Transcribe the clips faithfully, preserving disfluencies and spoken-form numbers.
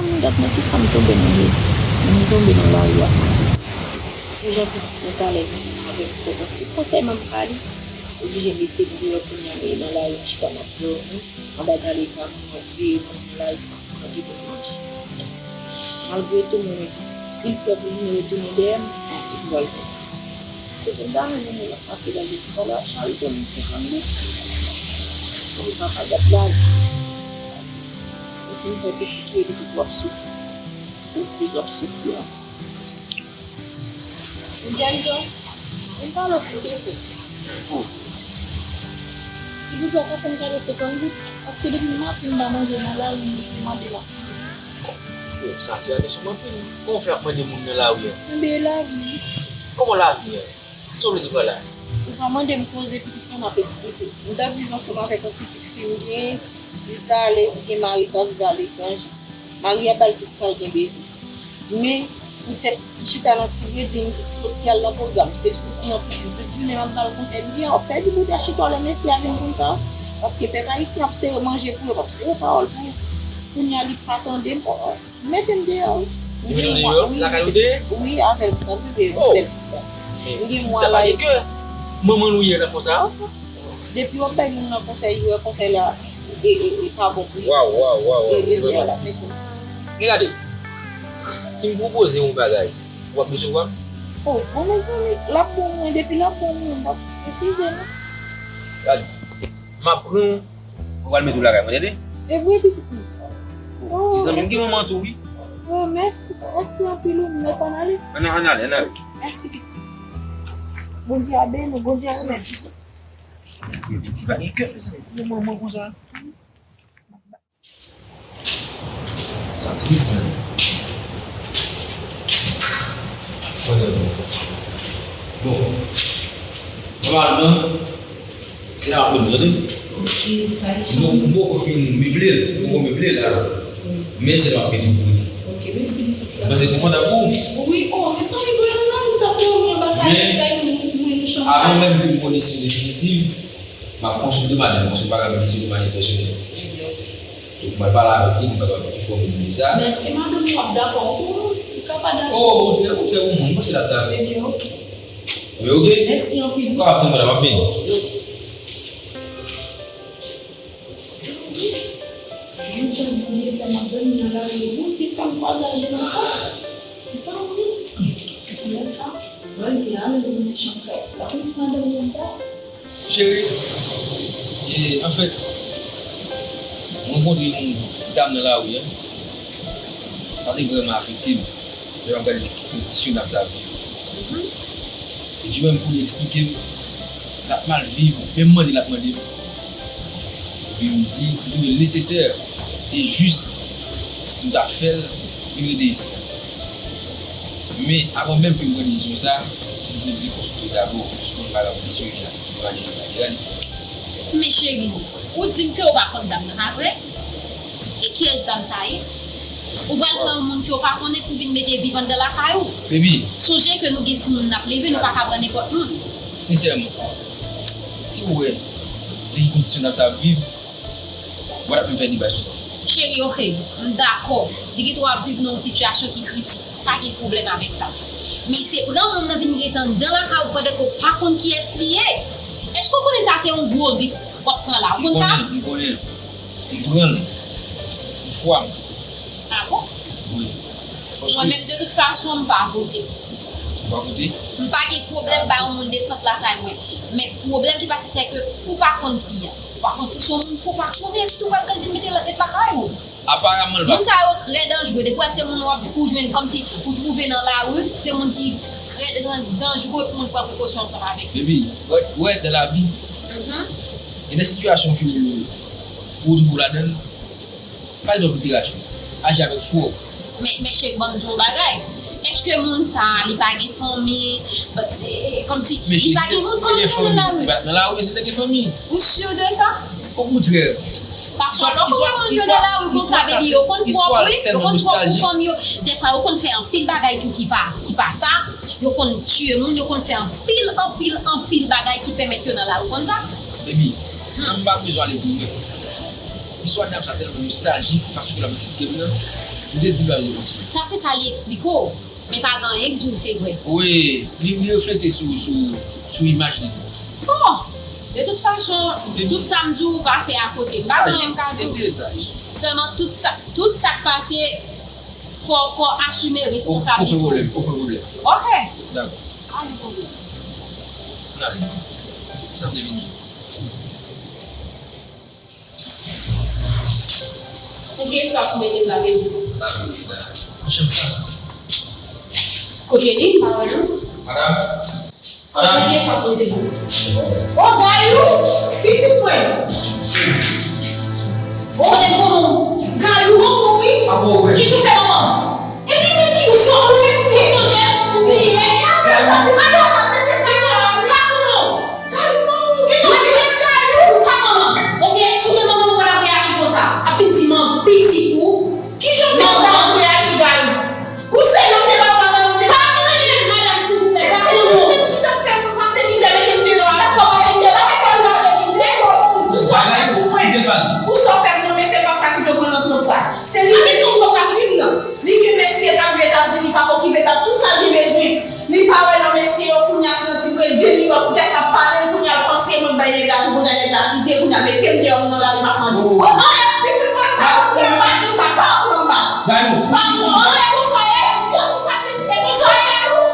Mwen gad nan kisa m tonbe non Jezi. M tonbe nan lari ak mari. Pou jan pitit mwen t alèz ansanm avè m, tonton ti konsèy m ap ba li, oblije mete m deyò kounye a, men nan lari m chita m ap dòmi, anba galeta m, mwen veye moun nan lari m ap tande moun manje. Malgre tou mwen renmen pitit mwen, si l prè pou vin retounen dèyè m, se pou l al jwenn. Kote m ta renmen moun ap pase la, Jezi, pa la, charite m, senkannde. Wi, papa, gad lavi. Ou fin fè pitit ou epi tout w ap soufri. Ou plis w ap soufri ankò. Jèn jan, vin pale w sou tete. Silvouplè, ka fè m kado senkant goud, paske depi maten m pa manje nan lari, m te mande la. Yo, sa atire atansyon m anpil. Kòman w fè ap mande moun nan lari a? Enben, e lavi. Kòman lavi a? Sa w vle di pa la? Ou pa mande m koze, pitit mwen, m ap eksplike w. M t ap viv ansanm avèk yon pitit fi m gen, pitit la alèz, li gen mari l k ap viv aletranje. Mari a bay tout sa l gen bezwen. Men, poutèt li chita nan ti bredin, li soti al nan pwogram, se soti nan pisin, tout jounen m ap ba l konsèy, m di, a, w ap pèdi bouda chita w lè mesye a vin konn sa. Paske pèp ayisyen ap sere manje pou yo, p ap sere pawòl pou yo. Kounye a, li pa tande m. Mete m deyò, wi. Yo mete w deyò? Lakay ou te ye? Wi, avè l, nan prive, yon sèl pitit la. M gen mwa la epi. Manman nou ye nan fò sa a? Depi w ap bay moun nan konsèy, li wè konsèy la e, e, e pa bon pou li. Waw, waw, waw, waw, se vrèman tris. Men gade, si m pwopoze yon bagay, w ap resevwa? O, bon, mezanmi, l ap bon mwen, depi l ap bon mwen, m p ap refize, non. Gade, m ap pran w, mwen pral mete w lakay mwen, tande? E vre, pitit mwen? O, mezanmi, m gen manman tou, wi. O, mèsi, mèsi anpil, wi, m mèt ann ale. Ann, ann ale, ann ale. Mèsi, pitit. Bondye a beni w, Bondye a remèt w. Epi ti pa gen kè, mezanmi, pou manman konsa. Sa tris, menm. Bon, nòmalman, se la pou nou, tande. M poko fin meble l, m poko meble l la. Men se m ap mete pou rete. Mwen se konfòtab pou ou. Wi, o, mezanmi, mwen la, m t ap dòmi anba kay, mwen, nou chanm. Men, avan menm ke m pran desizyon definitiv, m ap konsilte madanm, paske m pa ka pran desizyon de manyè pèsonèl. Donk, mwen pale avèk li, mwen kapab enfòme nou de sa. Men èske madanm ou ap dakò? Ou, ou ka pa dakò. O, ou trè, ou trè bon moun, mwen panse l ap dakò. Ebyen, oke. Ebyen, oke. Mèsi anpil. Pa ap tann, madanm, m ap vini. Oke, oke. Bondye fè m ap dòmi nan lari, Bondye fè m kwaze ak jenòm sa. Sa wi. Lè sa, mwen te alèz nan ti chanm kay. Pa konn si madanm mwen ta. Cheri, e, anfèt, mwen rankontre yon dam nan lari a. Sa te vrèman afekte m. Lè m ap gade kondisyon dam sa ap viv. E di menm pou li eksplike m, l ap mal viv, menm mande l ap mande m. Epi m di, li nesesè e jis pou m ta fè l vin rete isit la. Men, avan menm ke m pran desizyon sa, m di m vin konsilte w dabò, jis pou m pa pran desizyon la, m pa gen bagay isit. Men cheri, ou di m ke w pa konn dam nan, pa vre? E kiyès dam sa ye? Ou pral pran yon moun ke w pa konnen pou vin mete viv anndan lakay ou? Baby. Sonje ke nou gen timoun n ap leve, nou pa ka pran nenpòt moun. Sensèman, si w wè li kondisyon dam sa ap viv, w ap menm fè deba sou sa. Cheri, oke, m dakò. Li gen dwa ap viv nan yon sitiyasyon ki kritik. Pa gen pwoblèm avèk sa. Men se pran moun nan vin rete anndan lakay ou pandan ke w pa konn kiyès li ye. Èske w konnen sa se yon gwo risk w ap pran la? Ou konn sa? M konnen, m konnen. M pran l pou fwa m. A bon? Wi. Paske mwen menm, de tout fason, m pa vote. Ou pa vote? M pa gen pwoblèm ba yon moun desant lakay mwen. Men pwoblèm ki pase, se ke ou pa konn fi a. Ou pa konn si se yon moun ke w pa konnen, epi tou w pral vin mete l lakay ou. Aparaman, l pa. Moun sa yo trè danjre. Depi w wè se moun w ap, ou jwenn kòmsi ou twouve nan lari, se moun ki trè dan-, danjre pou moun pran prekosyon ansanm avèk yo. Baby, wè, wè, dans la vie, gen de sitiyasyon ke ou twouve w ladan l, pa gen lòt literasyon. Aji avèk fwè w. Men, men cheri, ban m di w yon bagay. Èske moun sa a, li pa gen fanmi? E, e, kòmsi li pa gen moun, kòman li fè nan lari? Nan lari, se te gen fanmi. Ou si de sa? Okontrè. Pafwa, lè w konn wè moun yo nan lari konsa, baby, yo konn pwòp, wi, yo konn pwòp pou fanmi yo. Dèfwa, yo konn fè anpil bagay tou ki pa, ki pa sa. Yo konn tiye moun, yo konn fè anpil, anpil, anpil bagay ki pèmèt yo nan lari. Ou konn sa? Baby, san m pa bezwen ale pi lwen. Istwa dam sa tèlman nostaljik, fason ke l ap eksplike m nan. Li te di bagay yo kontinye. Sa se sa li eksplike w. Men pa gen anyen k di w se vre. Wi, li, li reflete sou, sou, sou imaj li tou. Bon, de tout fason, tout sa m di w pase akote. M pa gen anyen m ka di w. Eseye saj. Sèlman tout sa, tout sa k pase, fò, fò asime responsablite w. Okenn pwoblèm, okenn pwoblèm. Oke. Dakò. Pa gen pwoblèm. N ale. Sa m te vin di w. Pou ki espas ou mete m la, bebe? Nan chanm sa. Kote li, pawòl ou? Madam? Madam? Pou ki espas ou mete m la? O, Gayou! Pitit mwen! O, lè bon, Gayou, bon, wi! Ki jou fè manman? E li menm ki ou sou ou rete. Ou sonje, ou bliye. E afè sa, ou pa ka la mete Gayou la, la pou nou. Gayou, manman, ou gen manman, Gayou. Ou pa manman. Oke, si w te manman, ou pa t ap reyaji konsa. Ap vin di manman, pitit ou. Kijan w te manman reyaji, Gayou? Pou se non te ba w la, Gayou, te pa mwen menm, madanm, silvouplè, pa mwen non. Ki t ap fè mwen pase mizè, mete m deyò a? Dakò, pase mizè, pa fè m pase mizè. Pou sa w fè pou mwen. Pou sa w fè pou mwen, mesye p ap ka kite w pran nan twòp sa. Se li ki pran twòp la, krim nan. Li gen mesye k ap viv Etazini, k ap okipe l, k ap tout sa l gen bezwen. Li pa wè nan mesye yo, kounye a se nan ti bredye li wè poutèt k ap pale l, kounye a l panse mwen k bay nèg la tou, kounye a nèg la kite, kounye a mete m deyò m nan lari m ap mande. O, anlè pitit mwen, pa antre anba sou sa, pa antre anba. Pa antre anba. E konsa w ye, e konsa w ye tou.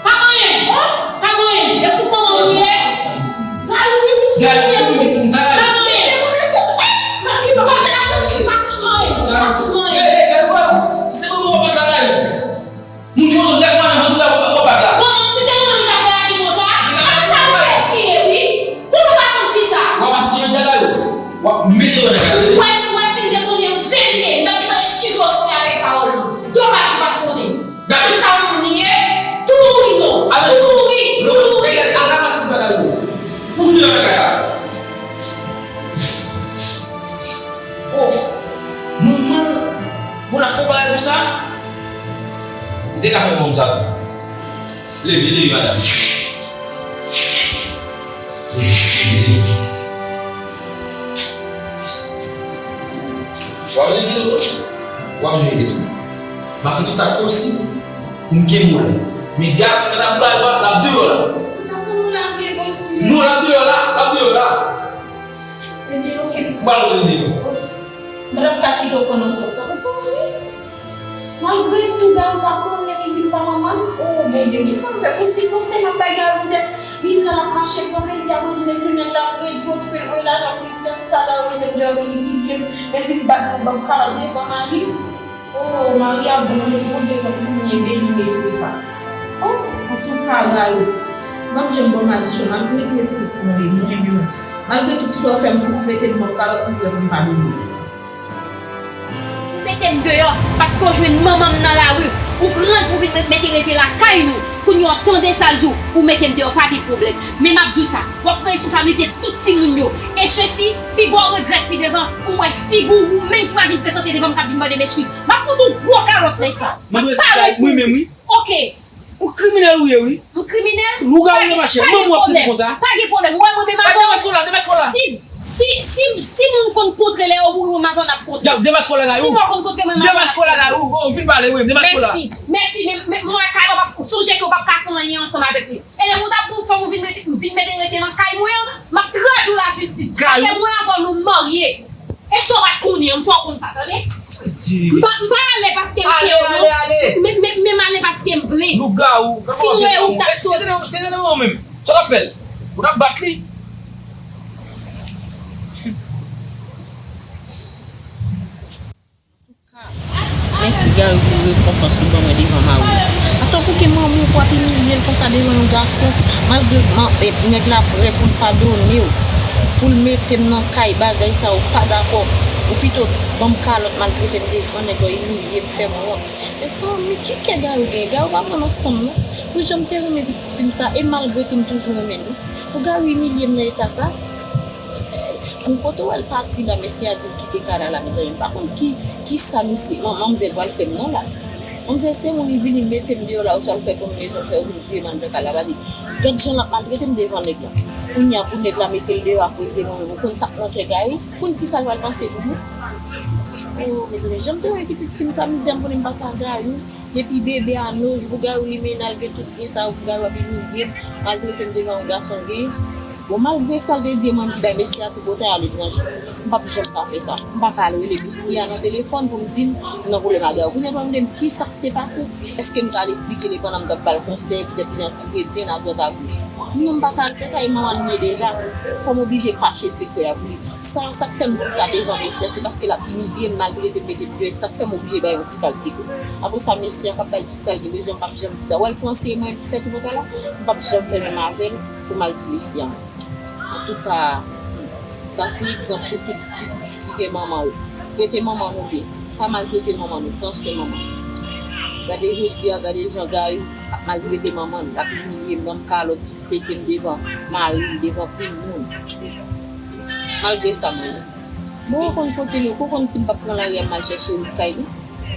Pa gen anyen. Pa gen anyen. E fout manman w ye. Gayou, pitit fi m ye wi. Pa gen anyen. Kite mwen mesye. Ey, m ap kite w. Pa gen anyen. Pa gen anyen. Moun ki gen nèf mwa nan vant ou la, w ap bat la. Bon, si te manman m t ap reyaji konsa, apre sa, nou espere, wi. Pou nou pa konn fi sa. W ap achte yon djagay ou. W ap mete yo nan kay. Ou wè, ou wè, si m te konnen yon verite, m t ap gentan eskize w sou avèk pawòl mwen. Domaj ou pa t konnen. Gade sa moun li ye, tou mouri non. Tou mouri, tou mouri. Ala masin bagay ou. Fout li nan kay la. Oh, manman, bon, la fè bagay konsa. Ou te ka fè manman sa tou. Leve, leve, madanm. Leve, leve. W ap jwenn geto tou. W ap jwenn geto. M ap fè tout sa k posib pou m kenbe w la. Men gad, kan n ap bay w la, l ap deyò la. Non, l ap deyò la, l ap deyò la. Ebyen, oke. Ou pa konnen li. Mwen pa ka kite w pran nan twòp sa. Konsa, wi. Malgre tou, Gayou pa konnen, li di l pa manman l. O, Bondye, kisa m fè? Pou ti konsèy m ap bay Gayou poutèt li pran, l ap mache pran plezi ak Bondye, epi nèg la ap redi, okipe l, voye lajan pou li, tout sa Gayou mete m deyò, li imilye m, epi l bat mwen, ban m kalòt devan mari m. O, Maria bon, Bondye konn timoun yo beni mesye sa. O, antouka, Gayou, m p ap janm ba w madichon, malgre tou e pitit mwen ye, mwen menm, malgre tout sa w fè m, si w mete m ban m kalòt, m prè pou m padone w. Ou mete m deyò paske w jwenn manman m nan lari. Ou pran l pou vin mete rete lakay nou. Kounye a w tande sa l di w, ou mete m deyò, pa gen pwoblèm. Men m ap di w sa, w ap pran responsablite tout timoun yo. E sesi, pi gwo regrèt pi devan, pou m wè figi w, ou menm ki pral vin prezante devan m k ap vin mande m eskiz. M ap fout ou gwo kalòt nèg sa. M ap pale pou ou. Mwen menm, wi. Oke. Ou kriminèl ou ye, wi. M kriminèl? Lougawou nan mache. Manman w ap trete konsa. Pa gen pwoblèm. Ou wè mwen menm avè w. Demaske w la, demaske w la. Si, si, si, si moun konn kontre lè yo mouri, mwen menm avè w n ap kontre. Demaske w la, Gayou. Si mò konn kontre, mwen menm avè w n ap kontre. Demaske w la, Gayou. Bon, vin pale, wi. Demaske w la. Mèsi. Mèsi, men, men, mwen wè Kayla p ap sonje ke w p ap ka fè anyen ansanm avèk li. E lè ou t ap bon fanm, ou vin mete, vin mete m rete nan kay mwen an, m ap tradi w lajistis. Paske mwen avè w nou marye. E sa w pa t konnen an, m fè w konn sa, tande? M pa, m pa ale paske m pè w, non. Men, men, men m ale paske m vle. Lougawou, si nou wè ou t ap sot. Se te, se te ou menm. Sa w t ap fè l? Ou t ap bat li? Mèsi, Gary, pou rekonpans ou ban mwen devan mari w. Atankou ke manman w pou ap imilye l konsa devan yon gason, malgre man-, e, nèg la prè pou l padone w, pou l mete m nan kay, bagay sa ou pa dakò. Ou pito ban m kalòt, maltrete m devan nèg la, imilye m, fè m wont. Mezanmi, ki kè Gary gen? Gary pa pran nan san m, non. Pou jan m te renmen pitit fi m sa, e malgre tou m toujou renmen l, wi. Pou Gary imilye m nan eta sa? Bon, kote w wè l pati la, mesye a di l kite kay la la, mezanmi, m pa konn ki, kisa misye, man-, manmzèl pral fè m non la. Manmzèl se moun li vini mete m deyò la, oswa l fè konbinezon l fè yo vin tiye m anndan kay la, pa di, gad jan l ap maltrete m devan nèg la. Kounye a pou nèg la mete l deyò akoz de mwen menm, ou konn sa k nan kè Gary? Ou konn kisa l pral panse pou mwen? Yo, mezanmi, jan m te wè pitit fi m sa, mizè m konnen m pase a Gayou. Depi bebe a nos, pou Gayou li mennen al gen tout byen sa yo, pou Gayou ap imilye m, maltrete m devan yon gason vye. Bon, malgre sa, l te di e mwen m ki bay mesye a tout bòtay aletranje. M p ap janm ka fè sa. M pa ka al rele mesye a nan telefòn pou m di l m nan pwoblèm a Gayou. Kounye a l pral mande m ki sa k te pase. Èske m ka al esplike li pandan m t ap ba l konsèy, poutèt li nan ti kretyen, adwat agoch? Non, m pa ka al fè sa, e manman nou ye deja. Fò m oblije kache sekrè a pou li. Sa, sa k fè m di sa devan mesye a, se paske l ap imilye m, maltrete m, mete m deyò, sa k fè m oblije bay yon ti kal sekrè. Apre sa, mesye a k ap bay tout sa l gen bezwen, m p ap janm di sa. Wè, l panse e mwen ki fè tout bòtay la, m p ap janm fè menm avè l pou m al di mesye a. Antouka, sa se egzanp pou tout pitit ki gen manman yo. Trete manman nou byen. Pa maltrete manman nou, pran swen manman nou. Gade jodi a, gade jan Gayou ap maltrete manman l, l ap imilye m, ban m kalòt, souflete m devan mari m, devan pil moun. Malgre sa, mwen menm, mwen konn kote l ye, ou konn si m p ap pran lari a m al chèche wout kay li.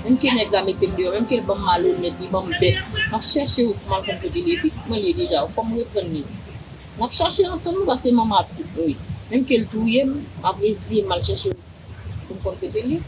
Menm ke nèg la mete m deyò, menm ke l ban m malonèt, li ban m bèt, m ap chèche wout pou m al konn kote l ye. Pitit mwen li ye deja, fò m reprann li. N ap chache antann nou, paske manman ap tout mouri. Menm ke l touye m, m ap reziye m al chèche pou m konn kote l ye.